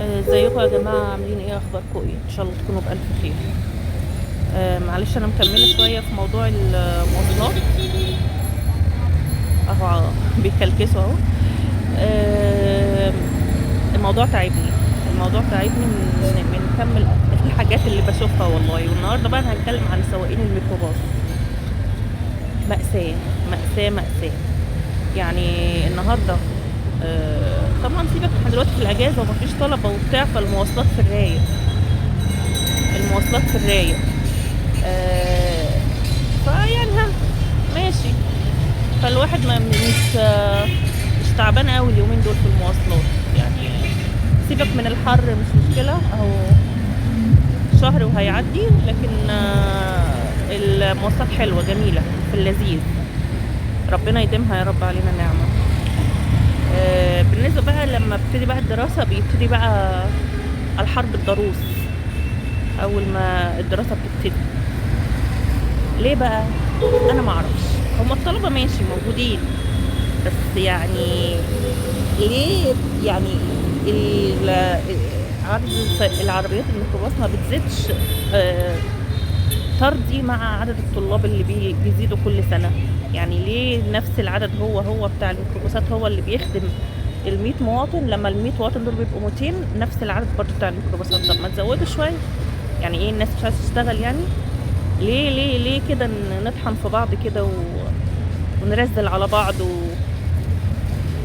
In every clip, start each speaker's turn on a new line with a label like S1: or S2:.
S1: ازيكم يا جماعة؟ عاملين ايه؟ اخباركم ايه؟ ان شاء الله تكونوا بألف خير. معلش انا مكملة شوية في موضوع المواصلات اهو، بيكلكسوا اهو. آه، الموضوع تعبني، الموضوع تعبني من كم الحاجات اللي بشوفها والله. والنهارده بقى انا هتكلم عن سواقين الميكروباص. مأساة مأساة مأساة. يعني النهارده طبعا سيبك، احنا دلوقتي في الاجازة ومفيش طلبه وبتاع، فالمواصلات في الرايق، المواصلات في الرايق. فيعني ها ماشي، فالواحد ما مش تعبان قوي اليومين دول في المواصلات. يعني سيبك من الحر، مش مشكلة، اهو شهر وهيعدي، لكن المواصلات حلوة جميلة في اللذيذ، ربنا يديمها يا رب علينا نعمه. بالنسبة بقى لما ابتدي بقى الدراسة، بيبتدي بقى الحرب الضروس اول ما الدراسة بتبتدي. ليه بقى؟ انا ما اعرفش. هما الطلبة ماشي موجودين، بس يعني ليه يعني عدد العربيات الميكروباص ما بتزيدش طردي مع عدد الطلاب اللي بيزيدوا كل سنة؟ يعني ليه نفس العدد هو هو بتاع الميكروباصات هو اللي بيخدم ال100 مواطن، لما ال100 مواطن دول بيبقوا 200 نفس العدد برضو بتاع الميكروباصات؟ طب ما تزودوا شوية. يعني ايه الناس مش عايزة تشتغل يعني؟ ليه ليه ليه كده نطحن في بعض كده ونرزل على بعض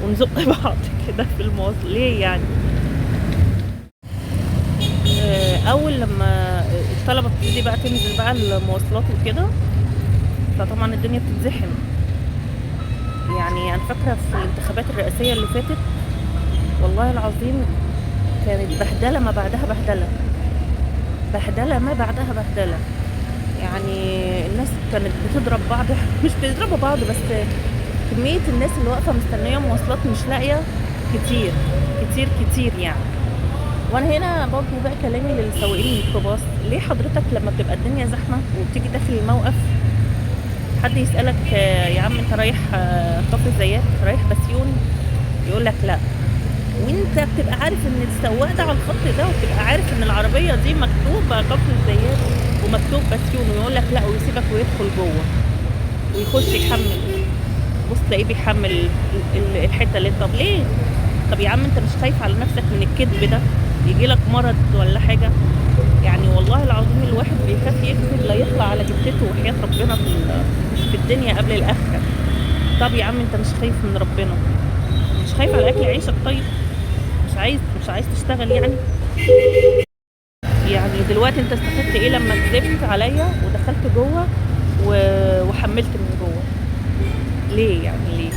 S1: ونزق بعض كده في المواصل؟ ليه يعني؟ اول لما الطلبة بتبتدي بقى تنزل بقى المواصلات وكده، فطبعا الدنيا بتتزحم. يعني انا فاكره في الانتخابات الرئاسية اللي فاتت والله العظيم كانت بهدله ما بعدها بهدله، بهدله ما بعدها بهدله. يعني الناس كانت بتضرب بعض، مش بيضربوا بعض بس كمية الناس اللي واقفة مستنيه مواصلات مش لاقيه كتير كتير كتير يعني. وانا هنا برضه بقى كلامي للسواقين الميكروباص، ليه حضرتك لما بتبقى الدنيا زحمة وبتيجي داخل الموقف حد يسالك، يا عم انت رايح، كفر الزيات، رايح بسيون؟ يقول لك لا، وانت بتبقى عارف ان السواق ده على الخط ده، وبتبقى عارف ان العربية دي مكتوبة كفر الزيات ومكتوب بسيون، ويقول لك لا ويسيبك ويدخل جوه ويخش يحمل. بص تلاقيه بيحمل الحتة اللي انت، طب ليه؟ طب يا عم انت مش خايف على نفسك من الكذب ده يجي لك مرض ولا حاجة؟ يعني والله العظيم الواحد بيخاف يكذب لا يطلع على جثته وحياه ربنا في الدنيا قبل الاخرة. طب يا عم انت مش خايف من ربنا؟ مش خايف على اكل عيشك؟ طيب مش عايز تشتغل يعني؟ يعني دلوقتي انت استفدت ايه لما كذبت عليا ودخلت جوه وحملت من جوه؟ ليه يعني ليه؟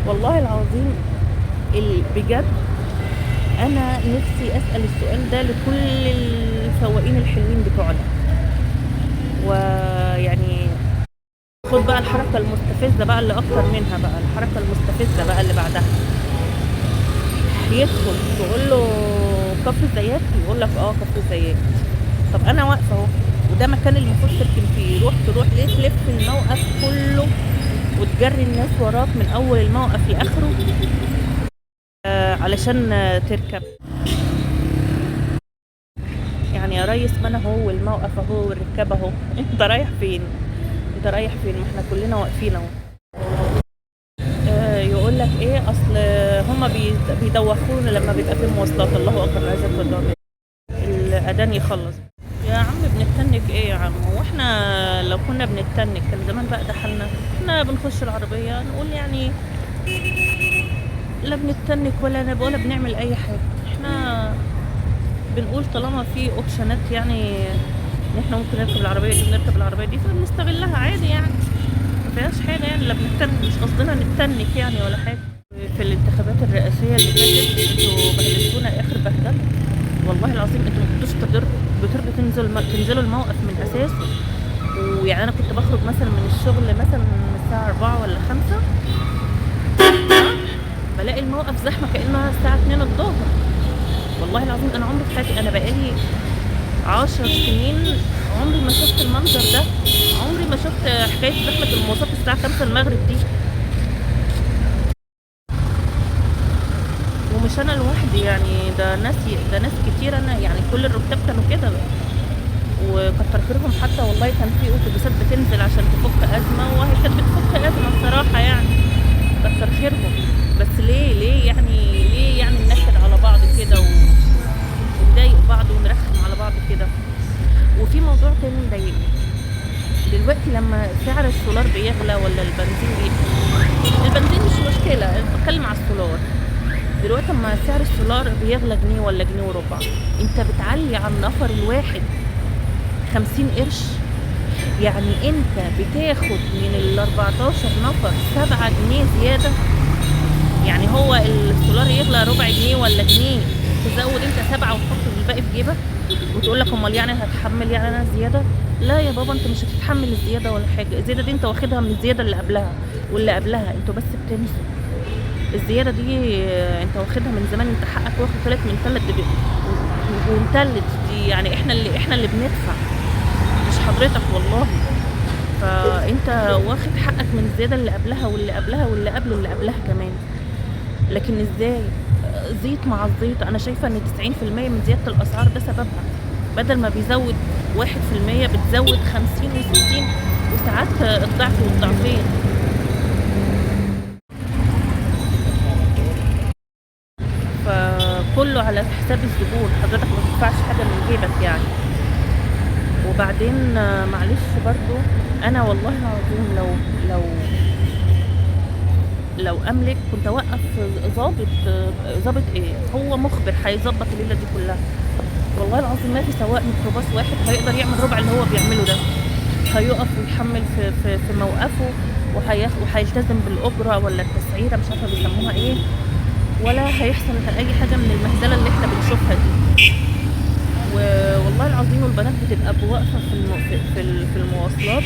S1: والله العظيم بجد انا نفسي اسال السؤال ده لكل السواقين الحلوين بتوعنا. ويعني خد بقى الحركة المستفزه بقى اللي اكتر منها بقى، الحركة المستفزه بقى اللي بعدها، يدخل تقول له كفر الزيات، يقول لك كفر الزيات. طب انا واقفة اهو وده مكان المفروض تركن فيه، تروح ليه تلف الموقف كله وتجري الناس وراك من اول الموقف لاخره علشان تركب؟ يعني يا ريس ما انا اهو والموقف اهو والركاب اهو، انت رايح فين؟ انت رايح فين؟ ما احنا كلنا واقفين اهو. يقول لك ايه، اصل هما بيدوخونا لما بيبقى في مواصلات. الله اكبر، عايزه اتفضل الاذان يخلص. يا عم بنتنك ايه يا عم؟ هو احنا لو كنا بنتنك كان زمان بقى ده حالنا. احنا بنخش العربية نقول يعني لا بنتنك ولا بنعمل اي حاجة. احنا بنقول طالما في اوبشنات يعني ان احنا ممكن نركب العربية دي ونركب العربية دي، فبنستغلها عادي يعني، ما فيهاش حاجة يعني، لا بنتنك، مش قصدنا نتنك يعني ولا حاجة. في الانتخابات الرئاسية اللي فاتت انتوا بهدلتونا اخر بهدله والله العظيم. انتوا ما كنتوش بترضوا تنزلوا الموقف من اساسه. ويعني انا كنت بخرج مثلا من الشغل مثلا الساعة 4 ولا 5، بلاقي الموقف زحمة كانها الساعة 2 الظهر. والله العظيم انا عمري في حياتي، انا بقالي 10 سنين عمري ما شفت المنظر ده، عمري ما شفت حكاية زحمة المواصلات الساعة 5 المغرب دي. ومش انا لوحدي يعني، ده ناس، ده ناس كتير. انا يعني كل الركاب كانوا كده وكتر خيرهم. حتى والله كان في اتوبيسات بتنزل عشان تفك ازمة، وهي كانت بتفك ازمة الصراحة يعني، كتر خيرهم. بس ليه، ليه يعني، ليه يعني ننكد على بعض كده ونضايق بعض ونرخم على بعض كده؟ وفي موضوع تاني مضايقني دلوقتي، لما سعر السولار بيغلى ولا البنزين بيغلى. البنزين مش مشكلة، أنا بتكلم على السولار دلوقتي. لما سعر السولار بيغلى جنيه ولا جنيه وربع، انت بتعلي على النفر الواحد 50 قرش. يعني انت بتاخد من ال 14 نفر 7 جنيه زيادة. يعني هو السولار يغلى ربع جنيه ولا جنيه، تزود انت 7 وتحط الباقي في جيبك وتقول لك امال يعني هتحمل يعني انا زيادة؟ لا يا بابا، انت مش هتتحمل الزيادة ولا حاجة. الزيادة دي انت واخدها من الزيادة اللي قبلها واللي قبلها، انتوا بس بتنسوا الزيادة دي، انت واخدها من زمان. انت حقك واخد ثلاث من ثلاث ومتلت دي، يعني احنا اللي بندفع مش حضرتك والله. فانت واخد حقك من الزيادة اللي قبلها واللي قبلها واللي قبل اللي قبلها كمان. لكن ازاي زيت مع الزيت؟ انا شايفه ان 90% من زيادة الاسعار ده سببها. بدل ما بيزود 1% بتزود 50 و60 وساعات الضعف والضعفين. فكله على حساب الزبون، حضرتك ما تدفعش حاجة من جيبك يعني. وبعدين معلش برضو انا والله العظيم لو لو لو املك كنت اوقف ظابط. ظابط ايه؟ هو مخبر هيظبط الليلة دي كلها. والله العظيم ما في سواق ميكروباص واحد هيقدر يعمل ربع اللي هو بيعمله ده. هيقف ويحمل في في, في موقفه وهيلتزم بالاجرة ولا التسعيره، مش عارفه بيسموها ايه، ولا هيحصل اي حاجة من المهزلة اللي احنا بنشوفها دي. والله العظيم البنات بتبقى واقفة في في المواصلات،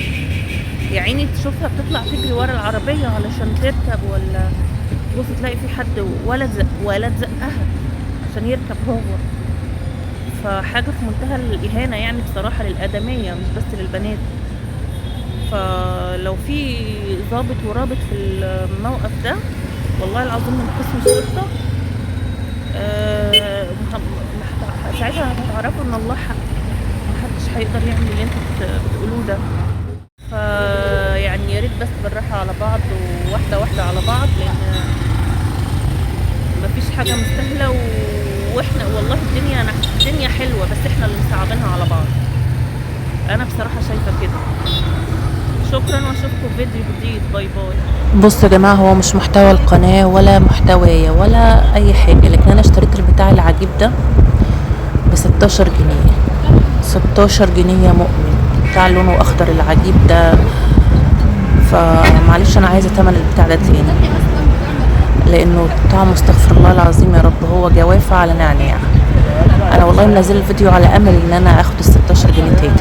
S1: يا عيني تشوفها بتطلع تجري ورا العربية علشان تركب، ولا تبص تلاقي في حد ولا تزقها عشان يركب هو. فحاجه في منتهى الاهانة يعني بصراحة للادميه، مش بس للبنات. فلو في ضابط ورابط في الموقف ده والله العظيم من قسم الشرطة، ساعتها هتعرفوا ان الله حق، محدش هيقدر يعمل اللي انتوا بتقولوه ده. فيعني يا ريت بس بالراحة على بعض وواحدة واحدة على بعض، لان مفيش حاجة مستاهلة. واحنا والله الدنيا حلوة، بس احنا اللي مصعبينها على بعض. انا بصراحة شايفه كده. شكرا واشوفكم في فيديو جديد. bye bye.
S2: بصوا يا جماعة، هو مش محتوى القناة ولا محتوايا ولا اي حاجة، لكن انا اشتريت البتاع العجيب ده ب16 جنيه. 16 جنيه يا مؤمن، بتاع لونه اخضر العجيب ده. فمعلش انا عايزه تمن البتاع ده تاني، لانه طعمه استغفر الله العظيم يا رب، هو جوافه على نعناع. انا والله منزله الفيديو على امل ان انا اخد ال 16 جنيه تاني.